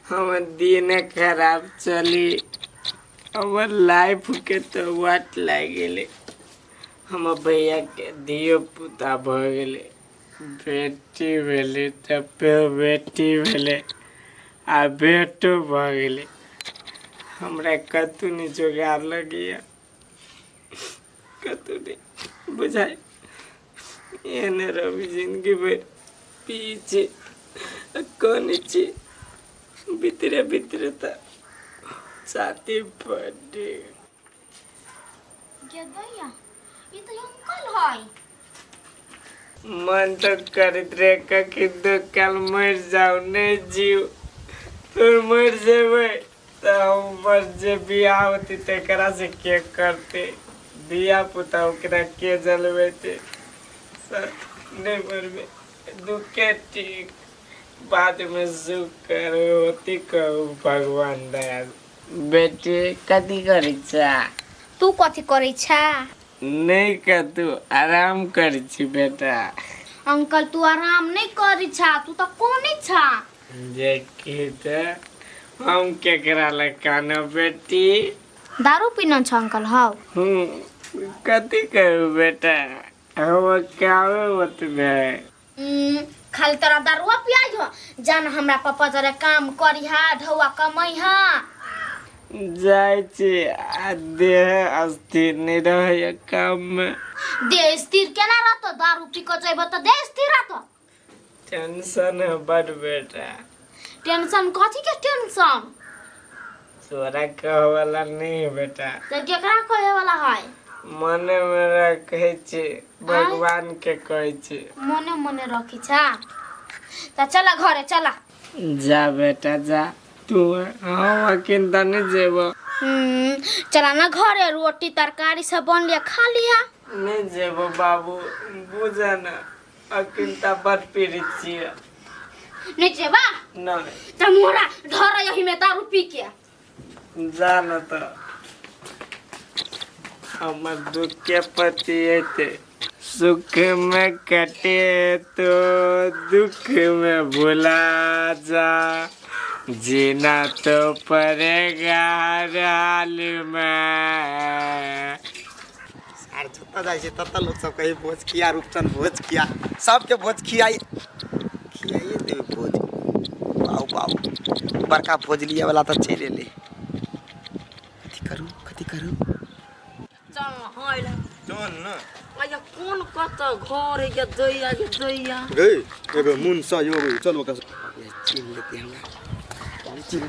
हमर दिने खराब चली, हमर लाइफके तऽ वाट लागि गेलै। हमर भैयाके धियो पुता भऽ गेलै, बेटी भेलै, तऽ फेर बेटी भेलै आ बेटो भऽ गेलै। हमरा कतहु नहि जोगाड़ लगैए, कतहु नहि बुझाइ। एहने रहबै जिन्दगी भरि, पियै छी आ कनै छी भीतरे भीतरे, तऽ छाती फटि गे दैया, ई तऽ अंकल है। मन तऽ करैत रहे कखन काल मरि जाउ, नहि जीव। फेर मरि जेबै तऽ हमर जे बियाह होतै तकरा से के करतै? धिया पुता ओकरा के जलबेतै? सर, नहि मरबै, दुखे ठीक, बादमे सुख करू होती। कहू भगवान दया। बेटी, कथी करै छा? तू कथी करै छा? नहि कतू, आराम करै छी बेटा। अंकल, तू आराम नहि करै छा, तू तऽ कोने छा। देखी तऽ हम केकरा लए कानब बेटी? दारू पीना छ अंकल? हौ। हूँ, कथी कहू बेटा, हमर कामे ओतबे है। खाली तोरा दारुआ पियाई हो। जान, हमरा पापा जरे काम करिहा, ढौआ कमैहा। जाइ छी आ देह अस्थिर नहि रहैए काममे। देह स्थिर केना रहतो? दारू पी कऽ जइबो तऽ देह स्थिर रहतो? टेंशन है बड बेटा। टेंशन? कथी के टेंशन? तोरा कहवला नहीं है बेटा। तऽ केकरा कहे वाला है? मने मे रखै छी, भगवान के कहै छी। मने मने रखी छा? तऽ चला, घरे चला। जा बेटा जा, तू हम अखन तऽ नहीं जेबो। चला ना घरे, रोटी तरकारी सब बन लिया, खा लिया। नहीं जेबो बाबू, बुझ ना, अखन तऽ बड पीड़ित छियै। नहीं जेबा? नहीं। तऽ मोरा ढर यही में दारू पी के। जा न तऽ हमर दुख के पति हेतै। सुख में कटे तो दुख में भुला जा, जीना तो पड़ेगा हर हाल में। आर जतऽ जाइ छै ततऽ लोक सब कहै भोज खिया रूपचन, भोज खिया। सबके भोज खियाइ खियाइए देबै भोज। बाउ बाउ, बड़का भोज लिअ वाला तऽ चलि एलै। कथी करू, कथी करू? चल हाय। चल न। आया कोन कत घर है गे दैया, गे दैया। गे एगो मुनसा यो गे, चल ओकरा से। चिन्ह लेते हमरा, चिन्ह।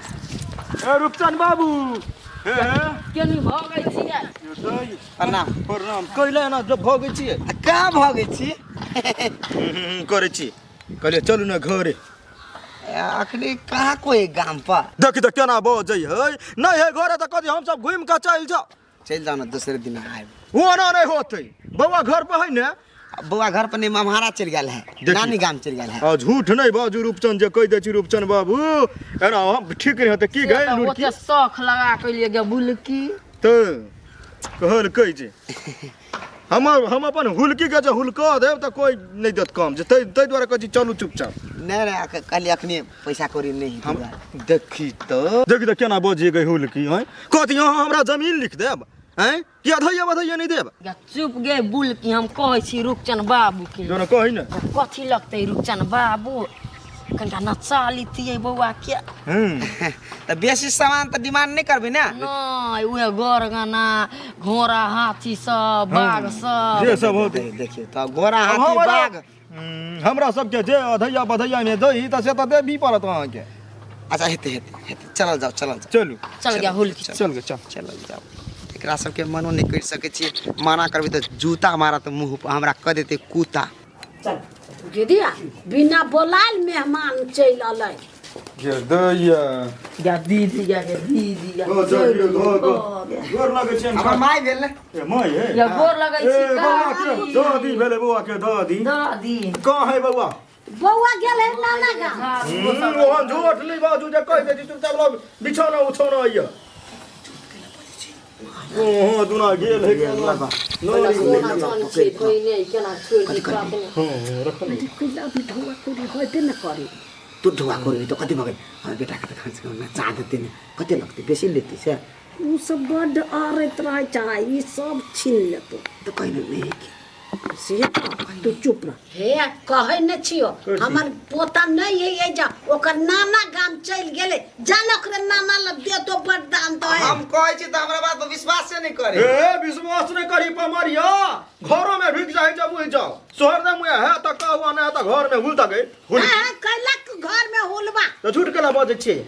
ए रूपचन बाबू, हे हे। केनी भगै छियै? प्रणाम। प्रणाम। कैले एना जब भगै छियै? आ कहाँ भगै छी? करै छी। कहलियै चलू ने घरे। अखनी कहाँ कोई गाम पर। देखी तऽ केना बजै है। नहि है घरे तऽ कथी, हमसब घुमि कऽ चलि जाउ। चलि जाउ ने, दोसरे दिन आयब। ओना नहि होतै। बौआ घर पर है ने? बौआ घर पर नहीं, मम्हारा चलि गेल है। देखी। नानी गाम चलि गेल है। आ झूठ नहि बाजू रूपचंद, जे कहि दै छी रूपचंद बाबू, एना हम ठीक नहि होतै की गए लुड़की? ओते शौख लगा के लिए गे बुलकी। तऽ कहलकै जे हमर हम अपन हुलकी के जे हुलका देब तऽ कोइ नहि देत काम, जे ताहि दुआरे कहै छी चलू चुपचाप। नहि नहि, कहलियै अखनी पैसा कौड़ी नहि हम देखी तऽ देखी तऽ केना बजिए गई हुलकी हैं। कथी अहाँ हमरा जमीन लिख देब हैं कि अधैया बधैया नहि देब? गे चुप गे बुलकी, हम कहै छी रूपचन बाबू के। जो ने कही ने। कथी लगतै रूपचन बाबू? कनिटा नचा लितियै बौआ के। तऽ बेसी सामान तऽ डिमांड नहि करबै ने? नहि, उहे गर गाना, घोड़ा हाथी सब, बाघ सब। जे सब होतै। देखियौ तऽ घोड़ा हाथी बाघ। हमरा सबके जे अधैया बधैया मे दही तऽ से तऽ देबही पड़त अहाँके। अच्छा, हेतै हेतै हेतै, चलल जाउ, चलल जाउ। चलू। चल गया हुलकी। चल गे, चल। चलल जाउ। एकरा सबके मनो नहि करि सकै छियै, मना करबै तऽ जूता मारत मुँह पर, हमरा कऽ देतै कुत्ता। चल दीदी, बिना बोलायल मेहमान चलि अलै। गे दैया। गे दीदी, गे गे दीदी, गे। गोर लगै छियनि। हमर माय भेल ने। ए माय हे। गे गोर लगै छी। ए बौआ के दादी भेलै, बौआ के दादी। दादी। कहाँ है बौआ? बौआ गेल है नाना गाम। ओहन झूठ नहि बाजू, जे कहि दै छी चुपचाप लग बिछौना उछौना अइया। ओहो दुना गेल है। सोना चानी छै कोई नहि, केना छोड़ि दी अपने? हँ, रखल। अभी ढौआ कौड़ी होइबे ने करी। तू ढुआ करबी तऽ कथी भऽ गेल हमर बेटाके तऽ कमसँ कम नचा देतै ने कते लगतै बेसी लेतै से ओ सब बड्ड अड़ैत रहै छै ई सब छीन लेतौ तऽ कहि ने नहि की से तू चुप रह हे कहै ने छियो हमर पोता नहीं है ये जा ओकर नाना गाम चलि गेलै जान ओकरे नाना लग दे तो बड़ दाम दे हम कहै छी तऽ हमरा बात पर विश्वासे नहि करे ए विश्वास नहि करी पमरिया घरो में ढुक जाए जब उहि जाओ शहर में मुया है त कहू ना त घर में हुल त गई हुल हाँ, कैलक घर में हुलबा त झूठ केना बजै छियै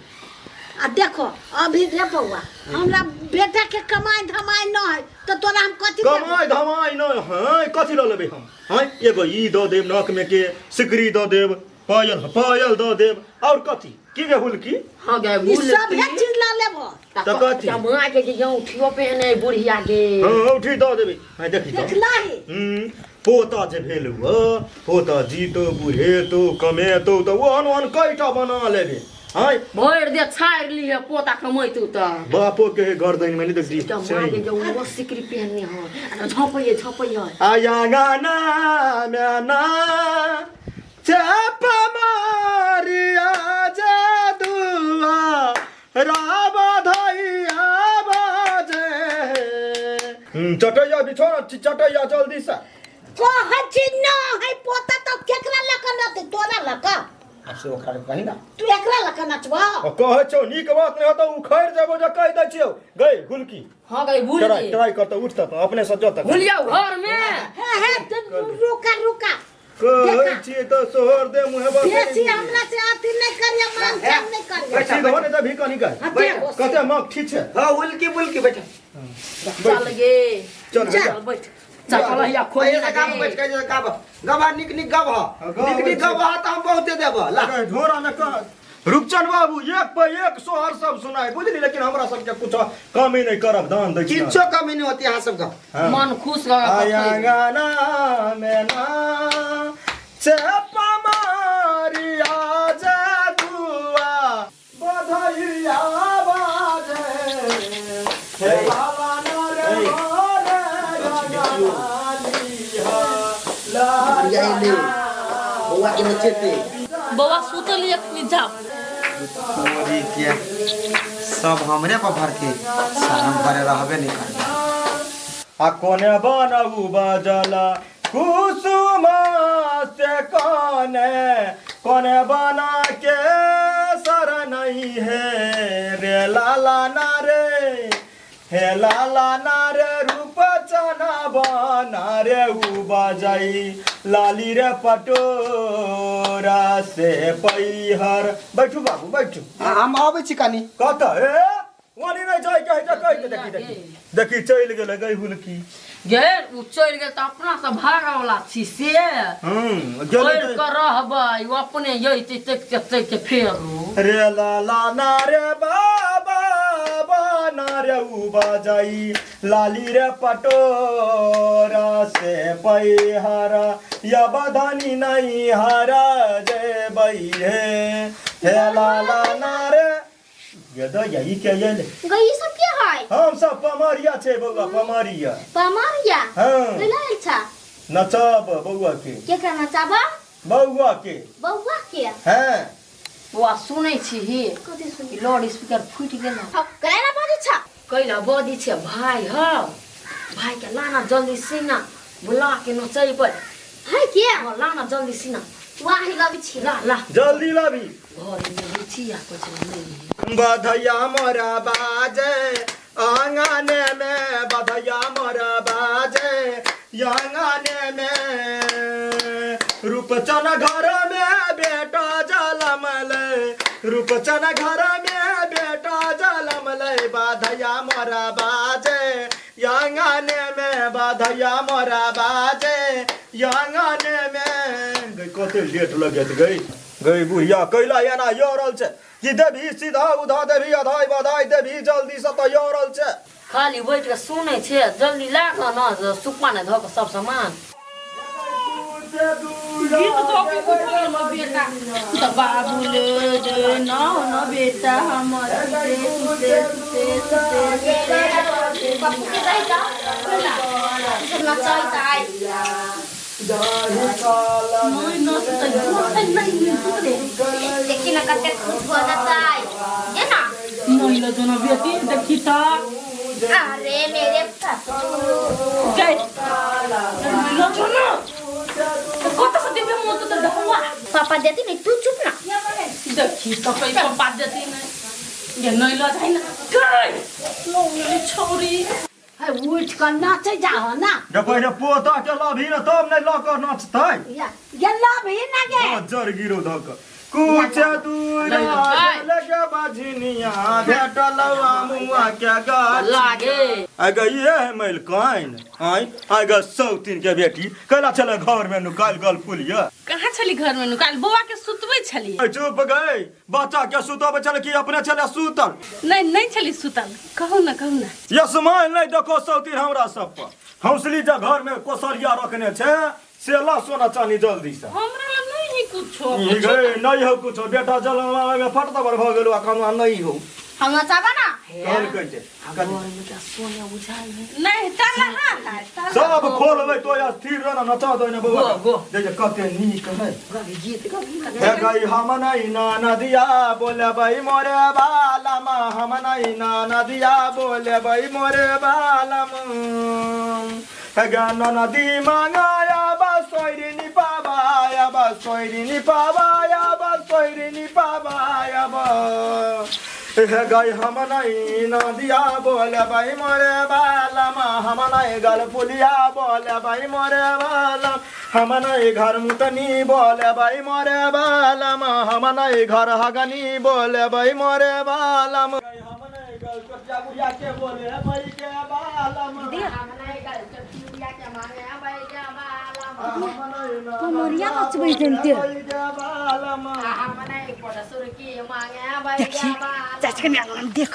आ देखो अभी रे बौआ हमरा बेटा के कमाई धमाई न है तो तोरा हम कथी देबो? कमाई धमाई नहि है कथी लऽ लेबै हम हैं एगो ई दऽ देब नाक में के सिकरी दऽ देब पायल पायल दऽ देब और कथी की गे हुलकी हाँ गे ई सब है चीज ला लेबो तऽ कथी? माँ के जे औंठियो पहने बुढ़िया के हाँ औंठी दऽ देबै हैं देखी तऽ देखला ही हम्म, पोता जे भेल हुआ पोता जीतो बुढ़ेतो कमेतो तऽ ओहन ओहन कईटा बना लेबे आँय भरि दे छाड़ि लिहे पोता कमैतौ तऽ बापो के गर्दन में नहीं देखी तऽ माँ के जे ओ सिकरी पहनने हो आ झपैये झपैये आया गाना में ना चापा मारिया जादुआ राबा धैया बाजे चटैया बिछो ना चटैया जल्दी से कहै छी न है पोता तो केकरा लऽ कऽ नचतै तोरा लऽ कऽ आब से ओकरा कही ना तू एकरा लऽ कऽ नचबह आ कहै छौ नीक बात नहि होतौ उखड़ि जेबौ जे कहि दै छियौ गई हुलकी हाँ गई भूल ट्राई गई ट्राई कर तऽ उठ तऽ अपने से जो तक भूल जाओ घर में हे हे रुका रुका कहै छियै तऽ सोहर दे मुहे बात बेसी हमरा से अथी नहि करिए मान चान नहि करिए सीधो ने तऽ भी कनी कह हाँ, देखो, कते मग ठीक छै हाँ उल्की बुल्की बैठ चल गे चल चल बैठ चल चल हिया खोल ऐसे गाब बैठ के गाब गबा निक निक गब हाँ, गब निक निक गब तऽ हम बहुते देब ला झोरा में कह रूपचंद बाबू एक पे एक सोहर सब सुनाए बुझली लेकिन हमरा सबके कुछ कमी नहीं करब दान दै छी किछो कमी नहीं होती अहाँ सबके हाँ। मन खुश रह आया गाना में ना चेपा मारिया जादुआ बधैया बाजे हे बाबा ना रे मोरे गंगाली हा बढ़िया एलै बौआ के नचेते बौआ सुतल अखनी जाओ मोरी के सब हमरे पर भरके शरम करे रहबे नहीं करते आ कोने बनऊ बजल कुसुम से कोने कोने बना के सर नहीं है रे लाला ना रे हे लाला ना रे रूप चना बना रे उ बजाई लाली रे पटोरा से पैहर बैठू बाबू बैठू हम आबै छी कनी कतऽ ए ओनी नहि जाय के है तऽ कहि के देखी देखी देखी चलि गेलै गई हुलकी गे उ चलि गेल तऽ अपना से भागऽ वाला छी से गेलै कर के रहबै उ अपने जैते तक तक के फेरू रे लाला ना रे बाबा बाना रे उ बजाई लाली रे पटोरा से पैहरा या बधानी नहीं हरा जय बई हे हे लाला ना रे ये द यही के ये ले गई ई सब के है हम सब पमरिया छै बौआ पमरिया पमरिया हाँ। कैला आयल छा नचाब बौआ के केकरा नचाबा बौआ के बौआ के हाँ बौआ सुनै छी ही कथी सुनी लाउड स्पीकर फूटि गेल हाँ, कैला बाजै छा कैला बजै छै भाय हौ भाय के लाना जल्दी से ना बुला के नचैबै है के हाँ, लाना जल्दी से ना वाह लबै छी ला ला जल्दी लाबी घर में छी आ कुछ नहीं बधैया मोरा बाजे आंगने में बधैया मोरा बाजे आंगने में रूपचन घर में बेटा जलमल रूपचन घर में बेटा जलमल बधैया मोरा बाजे आंगने में बधैया मोरा बाजे आंगने में गई कते लेट लगत गई गई बुढ़िया कैला एना यरल छै कि देबही सीधा उधा देबही अधाई बधाई देबही जल्दी से तऽ यरल छै खाली बैठ के सुनै छै जल्दी ला कऽ न जे सुप्पा ने धऽ कऽ सब सामान गीत कॉपी उठल हमर बेटा तऽ बाबू ले जे न न बेटा हमर सुते सुते सुते सुते सुते पप्पू के रही का ई सब नचैत आइ नहीं न सुते नहीं नहीं सुते देखी देखी ना कते खुश हो जतै जे ना। नहीं लो जोना बेटी देखी त। अरे मेरे पप्पू गए लो जोना तो कत से देबे मोत तो दहवा। पापा देती नहीं तू चुप ना। देखी तो कोई पापा देती नहीं ये नहीं लो जाई ना गए लो मेरी छोरी है उठ कर नाचे जाओ ना। जब पहिने पोता के लभी न तब नहीं लऽ कऽ नचतै। या ये लभी ना गे जर गिरो धऽ कऽ कुछ दूर लगे बजनिया भेटल मुआ के गाछ लागे अगे ये है मैलकाइन आइ आगे सौतीन के बेटी कैला छले घर में नुकाल गल फुलिया। कहाँ छली घर में नुकाल? बौआ के सुतबै छली। चुप गई बच्चा के सुतबै छले कि अपने छले सुतल? नहीं नहीं छली सुतल। कहू ना कहू ना। यसमाइल नहीं देखो सौतीन हमरा सब पर हौसली जे घर में कोसरिया रखने छे से ला सोना चांदी जल्दी से। हमरा लग नहीं है कुछो। गई नहीं हो कुछो बेटा जलवा में फटदबर भ गेलो आ कनुआ नहीं हो। हम नचाबा ना कहल कहै छै नहीं ताला हां सब खोलबै तो स्थिर रह ना नचा दो ने बौआ। देख कते नीक है गीत हे गई हम नहीं ना नदिया बोलबै मोरे बालमा हम नहीं ना नदिया बोलबै मोरे बालमा हे गान नदी मांगाया बा सोइरिनी पाबाया बा सोइरिनी पाबाया बा सोइरिनी पाबाया बा हे गई हम नहीं नदिया बोलबै मोरे बालमा हम नहीं गल पुलिया बोलबै मोरे बालम हम नहीं घर मुतनी बोलबै मोरे बालम हम नहीं घर हगनी बोलबै मोरे बालम हम नहीं गल चोटिया बुढ़िया के बोलबै के बालम हम नहीं गल चोटिया के मांगे बै के बालम कमरिया नचबै जनते हम नहीं पड़सुर की मांगे बै के बालम चाचा के देख।